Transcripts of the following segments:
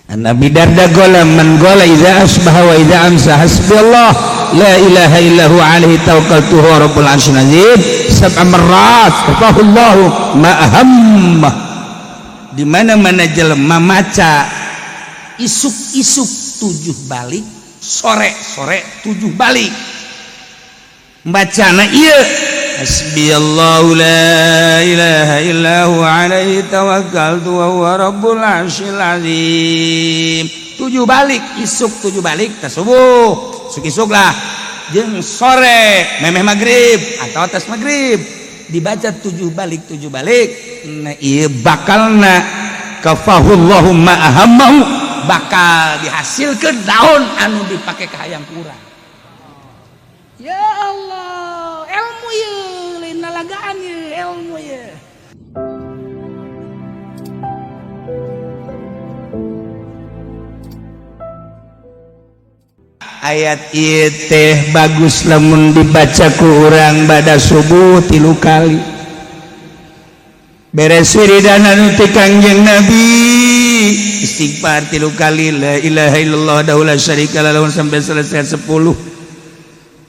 Nabi Darda qala man qala idza asbaha wa idza amsa hasbiyallah la ilaha illa huwa alaihi tawakkaltu huwa rabbul arsyil azim sab'a marrat kafahullahu ma ahammah. Di mana-mana jelema maca isuk-isuk 7 balik, sore-sore 7 balik, bacana ieu hasbiyallahu la ilaha illa huwa alaihi tawakkaltu wa huwa rabbul arsyil azim. 7 balik, isuk 7 balik tas subuh, isuk-isuk lah, jeung sore memeh maghrib atau atas maghrib dibaca 7 balik 7 balik. Nah, ieu bakalna kafahullahu ma ahammahu, bakal dihasilkeun daun anu dipake ka hayang kurang. Ya Allah, ilmu ye, lain lalagaan ye, ilmu ye. Ayat ieu teh bagus lamun dibaca ku urang bada subuh 3 kali. Beres wiridan anu ti Kangjeng Nabi, istighfar 3 kali, la ilaha illallah wahdahu la syarika lahu sampai selesai 10.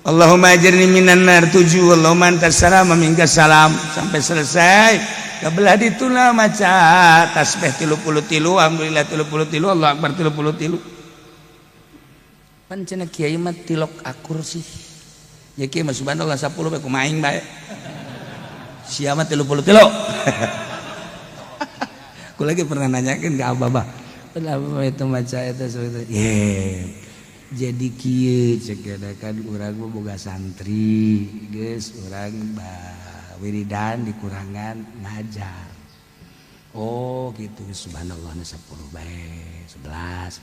Allahumma ajirni minan nar 7, Allahumma antas salam wa minkas salam sampai selesai. Kabelah dituna maca tasbih 33, alhamdulillah 33, Allah akbar 33. Pan cenah kiai mah tilok akur sih. Ya kiai mah subhanallah 10 bae kumaha aing bae. Sia mah 33. Aku lagi pernah nanyakeun ka abah. Abah itu maca eta itu. Yeah. Jadi kieu cek kan urang mah boga santri geus urang wiridan dikurangan ngajar. Oh gitu, subhanallah 10 bae 11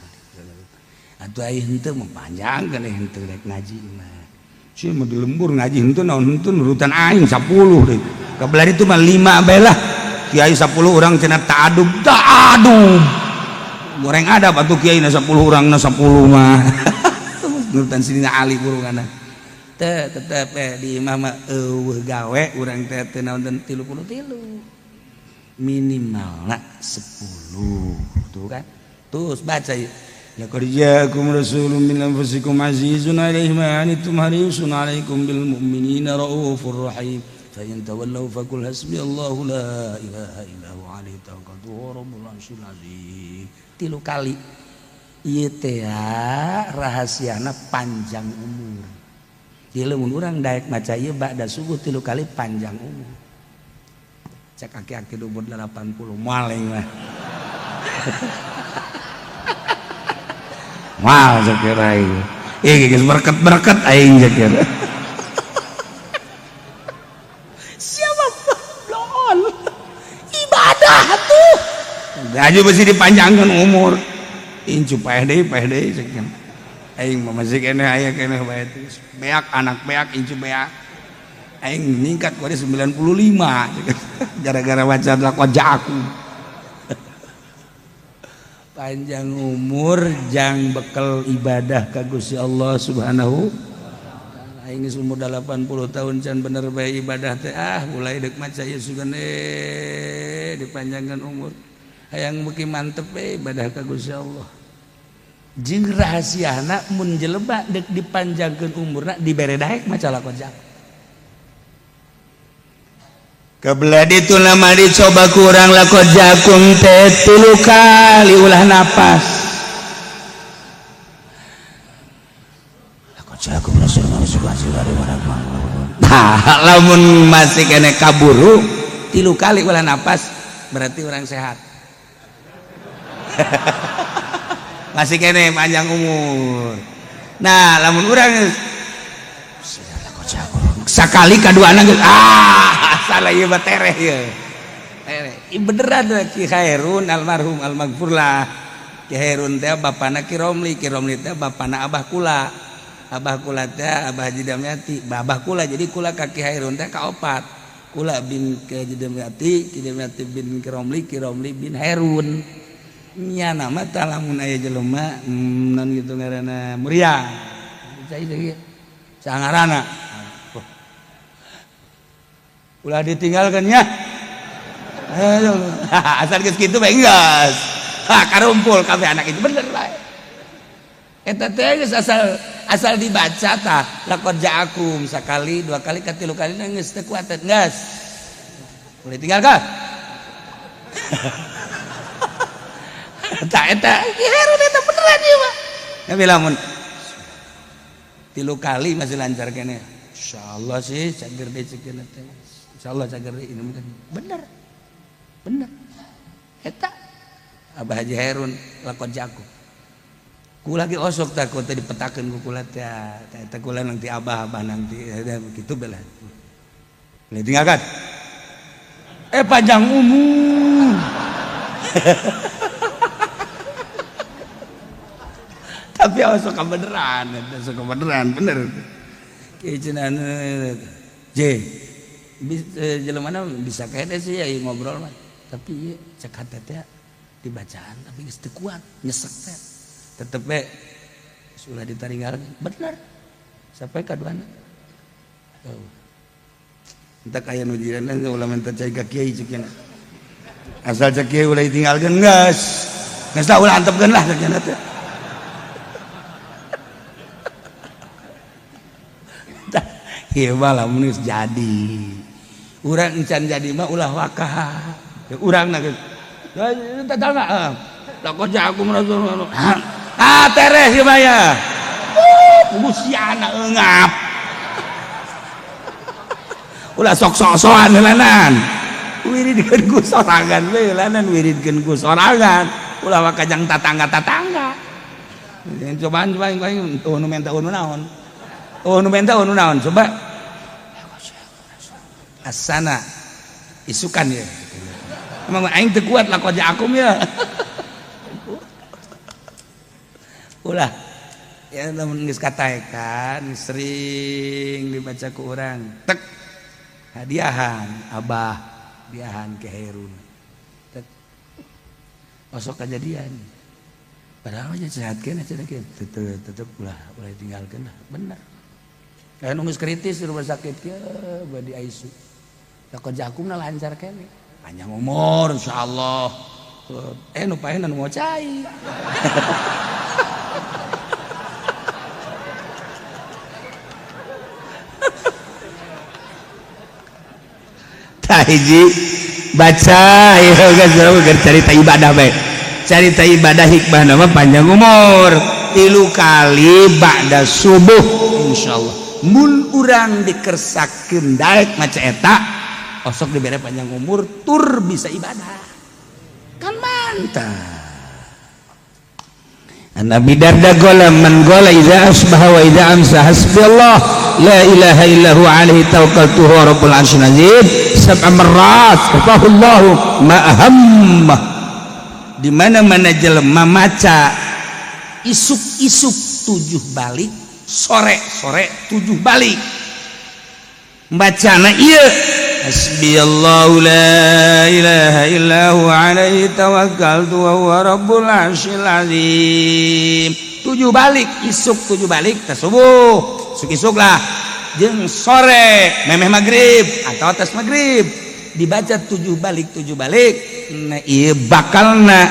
atuh aya henteu mah panjang kan henteu rek ngaji mah. Sieun mah di lembur ngaji henteu naon henteu nurutan aing 10 deui. Kabelah itu mah 5 bae lah. Kiai 10 urang cenah ta'adub ta'adub. Goreng adab atuh kiai na 10 urang na 10 mah. Nurutan sini Ali burungan teh tetep di imah mah eueuh gawe urang teh teu naon 33 minimalna 10 tuh kan. Terus baca ya, laqad ja'akum rasulun min anfusikum azizun 'alaihi ma 'anittum harisun 'alaikum bil mu'minina raufur rahim fa in tawallaw faqul hasbiyallahu la ilaha illa huwa 'alaihi tawakkaltu wa rabbul arsyil azim. 3 kali ieu teh rahasiana panjang umur. Ieu lamun urang daek maca ieu ba'da subuh 3 kali panjang umur. Cek aki-aki umur 80 moal aing mah. Moal cek aing. Ih geus berket-berket aing cek. Siapa blon? Ibadah tuh. Gaji mesti dipanjangkan umur. Incu paeh deui cek. Aing mah masih keneh aya keneh bae terus. Beak anak beak incu beak. Aing ningkat ku 95 gara-gara baca laqad ja'akum. Panjang umur jang bekel ibadah ka Gusti Allah Subhanahu. Aing geus umur 80 tahun can bener bae ibadah teh ah mulai deuk maca ieu sugan dipanjangkan umur. Hayang beuki mantep bae ibadah ka Gusti Allah. Jeung rahasiana mun jelema deuk dipanjangkeun umurna dibere daek maca laqad ja'akum. Kebelah ditu nama dicoba kurang laqad ja'akum teh 3 kali ulah napas. Laqad ja'akum rasulun. Nah, lamun masih kene kaburu 3 kali ulah napas berarti orang sehat. Masih kene panjang umur. Nah, lamun urang sakali kaduana geus ah salah ieu mah tereh ieu. Tereh. Ieu beneran Ki Khairun almarhum almaghfurlah. Ki Khairun teh bapana Ki Romli, Ki Romli teh bapana Abah kula. Abah kula teh Abah Haji Damyati, Abah kula jadi kula ka Ki Khairun teh kaopat. Kula bin Ki Haji Damyati, Ki Damyati bin Ki Romli, Ki Romli bin Herun. Nya nama tah lamun aya jelema non gitu ngaranna Muria. Cai deui. Sangarana. Ulah ditinggalkan ya. Asal geus kitu bae geus. Ha, karumpul kabeh anak itu bener bae. Eta teh geus asal asal dibaca tah laqad ja'akum sakali, dua kali, katilu kali geus teu kuat, geus. Boleh tinggalkan. Tak eta Herun eta beneran ieu mah. Nabi lamun tilu kali masih lancar kene. Insyaallah sih cager deui ceuk teh. Insyaallah cager deui ini mungkin bener. Bener. Eta Abah Haji Herun laqad ja'akum. Ku lagi osok takut teh dipetakeun ku kula teh. Eta kula nanti abah-abah nanti gitu bela. Boleh tinggalkan. Panjang umur. Tapi osok kebeneran, osok kebeneran bener. Kieu cenah J. Jelema mana bisa kene sih ya ngobrol mah. Tapi ieu cek hate teh dibacaan tapi geus teu kuat, nyesek teh. Tetep be sudah ditaringgal bener. Sampai kaduana. Oh. Entak aya nu jiran ulah minta cai ka kiai ceuk nya. Asal cek kiai ulah ditinggalkeun geus. Geus lah ulah antepkeun lah ceuk nya teh. Ieu mah lamun geus jadi. Urang encan jadi mah ulah wakah. Urang na geus. Tetangga. Laqad ja'akum rasulun. Ah tereh ieu mah ya. Gusiana eungap. Ulah sok sok-sokan heulanan. Wiridkeun ku sorangan we heulanan wiridkeun ku sorangan. Ulah wakajang tatangga-tatangga. Cobaan coba aing eueuh nu menta eueuh nu naon. Eueuh nu menta eueuh nu naon coba. Asana isukan ya. Emang aing teu kuat laqad ja'akum ya. Ulah ya lamun geus kataekan sering dibaca ku urang tek hadiahan abah hadiahan ke Herun tek osok kejadian padahal mah sehat keneh cenah kieu tetep ulah ulah ditinggalkeun lah bener. Aya nu geus kritis di rumah sakit kieu bade ICU laqad ja'akumna lancar keneh panjang umur insyaallah nu paehna nu mau cai. Hiji baca ya guys, cerita ibadah bae. Cerita ibadah hikmah nama panjang umur 3 kali ba'da subuh insyaallah. Mun urang dikersakeun daek maca eta osok dibere panjang umur tur bisa ibadah. Kan mantap. Nabi Darda gola man gola idza asbaha wa idza amsa hasbiyallah la ilaha illa huwa alaihi tawakkaltu huwa rabbul arsyil azim sab'a marrat kafahullahu ma ahammah. Di mana-mana jelema maca isuk-isuk 7 balik, sore-sore 7 balik. Bacana ieu hasbiyallahu la ilaha illa huwa alaihi tawakkaltu wa huwa rabbul arsyil azim. 7 balik, isuk 7 balik teh subuh, isuk-isuk lah. Jeung sore memeh magrib atau atas magrib dibaca 7 balik 7 balik. Nah ieu bakalna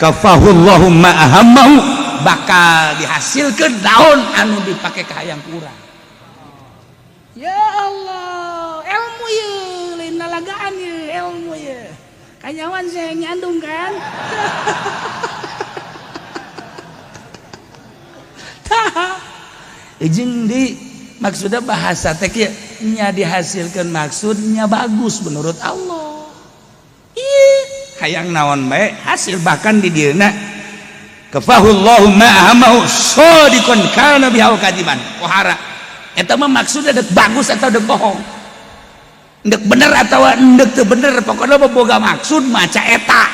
kafahullahu ma ahammahu, bakal dihasilkeun daun anu dipake ka hayang ku urang. Ya Allah, ilmu ye lain lalagaan ye, ilmu ye. Kanyawan saya nyandung kan. Tah. Jeung di maksudnya bahasa teh kieu nya dihasilkeun maksudnya bagus menurut Allah. Ih, hayang naon bae hasil bahkan di dieuna kafahullahu ma ahammahu shadiqan kana biha kadiban. Kohara. Eta mah maksudnya dek bagus atau dek bohong, dek bener atau dek teu bener, pokoknya mah boga maksud maca eta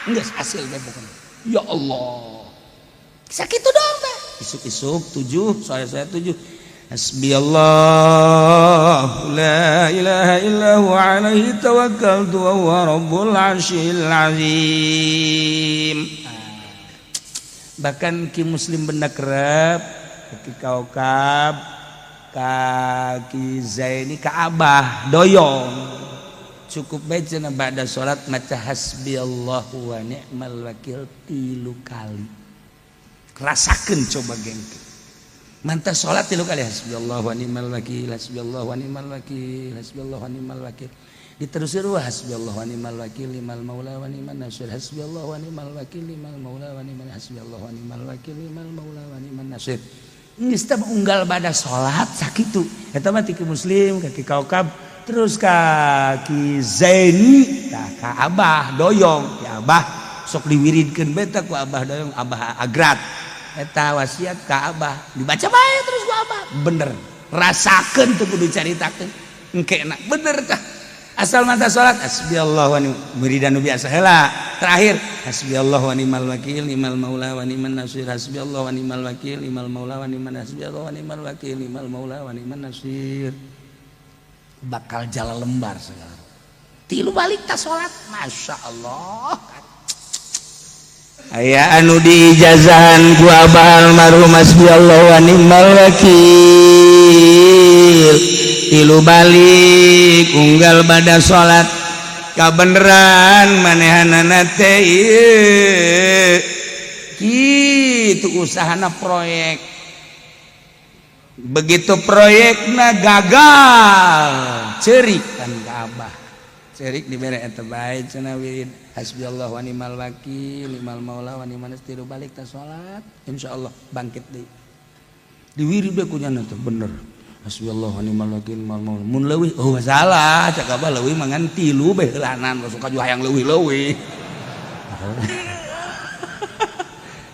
geus hasil teh pokoknya. Ya Allah, sakitu doang teh isuk-isuk 7, sore-sore 7. Hasbiyallah la ilaha illa huwa alaihi tawakkaltu wa huwa rabbul arsyil azim. Bahkan ki muslim benda kerep ki kaukab kaki Zaini ka Abah doyong Cukup bae cenah ba'da salat maca hasbiyallahu wa ni'mal wakil 3 kali. Rasakeun coba gengke. Mantap salat 3 kali hasbiyallahu wa ni'mal wakil, hasbiyallahu wa ni'mal wakil, hasbiyallahu wa ni'mal wakil. Diterusir wa hasbiyallahu wa ni'mal wakil limal maula wa ni'man nasir, hasbiyallahu wa ni'mal wakil limal maula wa ni'man, hasbiyallahu wa ni'mal wakil limal maula wa ni'man nasir. Geus teh unggal bada salat sakitu. Eta mah ti Muslim ka Ki Kaukab terus ka Ki Zaini tah ka Abah Doyong. Ki Abah sok diwiridkeun bae teh ku Abah Doyong, Abah Agrat. Eta wasiat ka Abah dibaca bae terus ku Abah. Bener. Rasakeun teu kudu caritakeun. Engke na bener tah. Asal mata salat hasbiyallahu wa ni'mal wiridan nu biasa heula. Terakhir hasbiyallahu wa ni'mal wakil ni'mal maula wa ni'man nasir, hasbiyallahu wa ni'mal wakil ni'mal maula wa ni'man, hasbiyallahu wa ni'mal wakil ni'mal maula wa ni'man nasir. Bakal jalan lembar segala. 3 balik ta salat, Masya Allah. Aya anu diijazahan ku Abah almarhum hasbiyallahu wa ni'mal wakil. 3 balik unggal bada salat kabeneran manehanana teh ieu. Kitu usahana proyek. Begitu proyekna gagal, ceurik kan ka Abah. Ceurik dibere eta bae cenah wirid hasbiyallahu wa ni'mal wakil ni'mal maula wa ni'man nasir. 3 balik ta salat, insyaallah bangkit deui. Diwirid we ku nyana teh bener. Hasbiyallahu wa ni'mal wakil ni'mal maula. Mun leuwih oh salah, cak Abah leuwih mah ngan 3 bae heulanan, suka juga hayang leuwih-leuwih.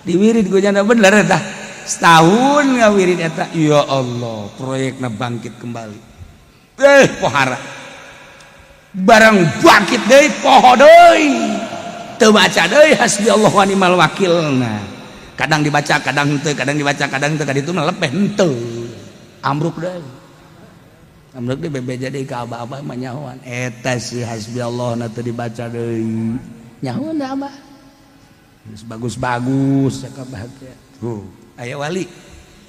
Diwirid ku nyana bener eta. Setahun ngawirid eta, ya Allah, proyekna bangkit kembali. Pohara. Barang bangkit deui poho deui. Teu baca deui hasbiyallahu wa ni'mal wakilna. Kadang dibaca, kadang henteu, kadang dibaca, kadang henteu, kaditu mah lepeh henteu. Amruk deui. Amruk deui bebeja deui ka abah-abah mah nyahoan. Eta si hasbiyallah na teu dibaca deui. Nyahoan da abah. Geus bagus-bagus cak abah teh. Tuh, aya wali.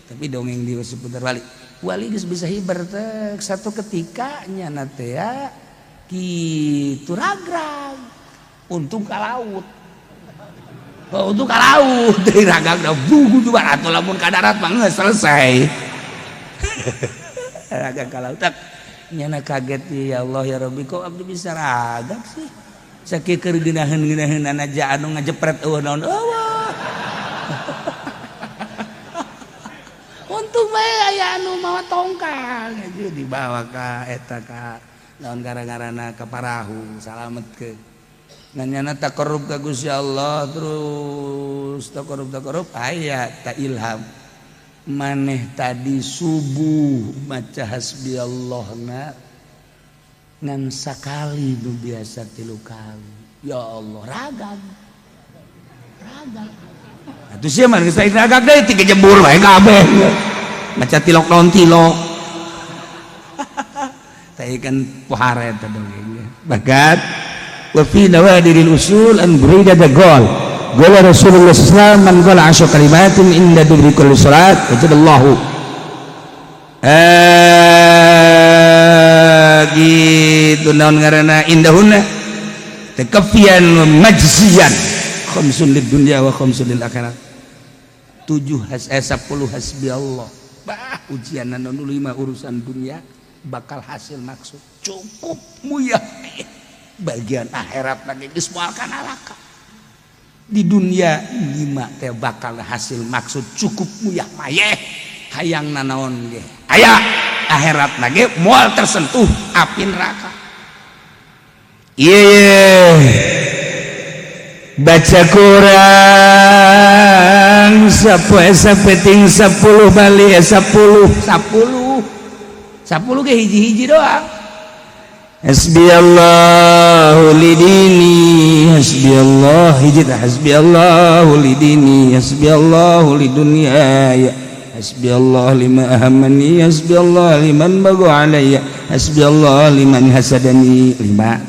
Tapi dongeng di seputar wali. Wali geus bisa hiber teh satu ketika nyana teh ya kitu ragrag. Untung ka laut. Oh, untung ka laut deui ragrag da bugu juga atuh lamun ka darat mah geus selesai. Ragrag ka laut tak nyana kaget ya Allah ya Rabbi kok abdi bisa ragrag sih. Sakieu keur geunaheun-geunaheun aja anu ngajepret eueuh naon eueuh. Untung bae aya anu mawa tongkang aja dibawa ka eta ka naon gara-garana ka parahu salametkeun. Ngan nyana taqarrub ka Gusti Allah terus taqarrub aya ta ilham. Maneh tadi subuh maca hasbiyallahna ngan sakali nu biasa 3 kali. Ya Allah ragag. Ragag. Atuh sia mah geus ragag deui tiga jebur bae kabeh. Maca tilok naon tilok. Teh kan pohara eta dongeng. Bagat wa fi nawadiril usul an burida da gol. Qala Rasulullah sallallahu alaihi wasallam man qala asyra kalimatin inda dubri kulli salat wajadallahu. Gitu naon ngaranna indahunna takafian wa majziyan khamsun lid dunya wa khamsun lil akhirat. 7 10 hasbi Allah. Bah ujian anu 5 urusan dunia bakal hasil maksud cukup muyah bagian akhirat lagi geus moal ka neraka. Di dunia 5 teh bakal hasil maksud cukup muyah mayeh hayang nanaon ge aya akhirat lagi moal tersentuh api neraka. Ieu baca kurang sapoe sapeting 10 bali 10 10 10 ge hiji-hiji doang. Hasbiyallahu lidini hasbiyallah hiji tah hasbiyallahu lidini hasbiyallahu lidunyaya hasbiyallah lima ahammani hasbiyallah liman bagu alayya hasbiyallah liman hasadani lima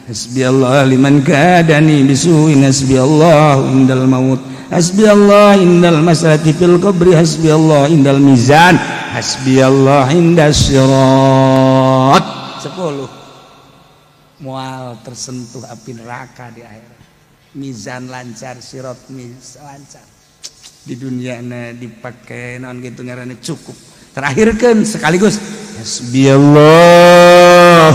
hasbiyallah liman kadani bisuin hasbiyallah indal maut hasbiyallah indal masalati fil qabri hasbiyallah indal mizan hasbiyallah indas sirat. 10 Moal tersentuh api neraka di akhirat. Mizan lancar, sirat mis lancar. Di dunia na dipakai naon gitu ngaranna, cukup. Terakhirkan sekaligus hasbiyallah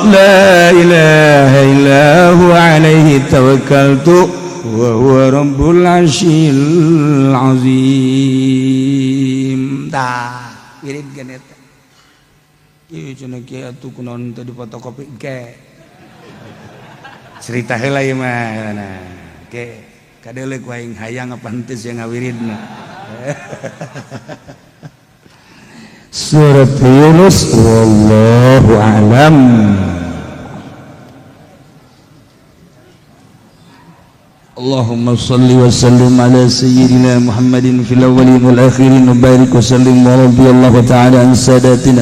la ilaha illa huwa alaihi tawakkaltu wa huwa rabbul arsyil azim. Tah, wirid eta. Ieu cenah kieu atuh, kunaon teu difotokopi ke. Cerita heula ieu mah. Nah, ke kadeuleu ku aing hayang apa henteu sia ngawiridna. Surat Yunus, wallahu a'lam. اللهم صل وسلم على سيدنا محمد في الأولين والآخرين وبارك وسلم ورضي الله تعالى عن ساداتنا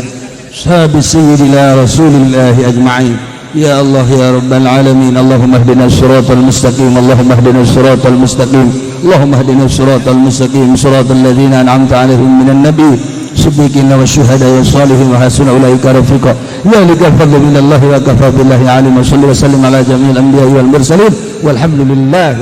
أصحاب سيدنا رسول الله أجمعين. يا الله، يا رب العالمين، اللهم اهدنا الصراط المستقيم، اللهم اهدنا الصراط المستقيم، اللهم اهدنا الصراط المستقيم، صراط الذين أنعمت عليهم من النبي الصديقين والشهداء والصالحين وحسن أولئك رفيقا. ذلك الفضل من الله وكفى بالله عليم. وصلى وسلم على جميع الأنبياء والمرسلين والحمد لله.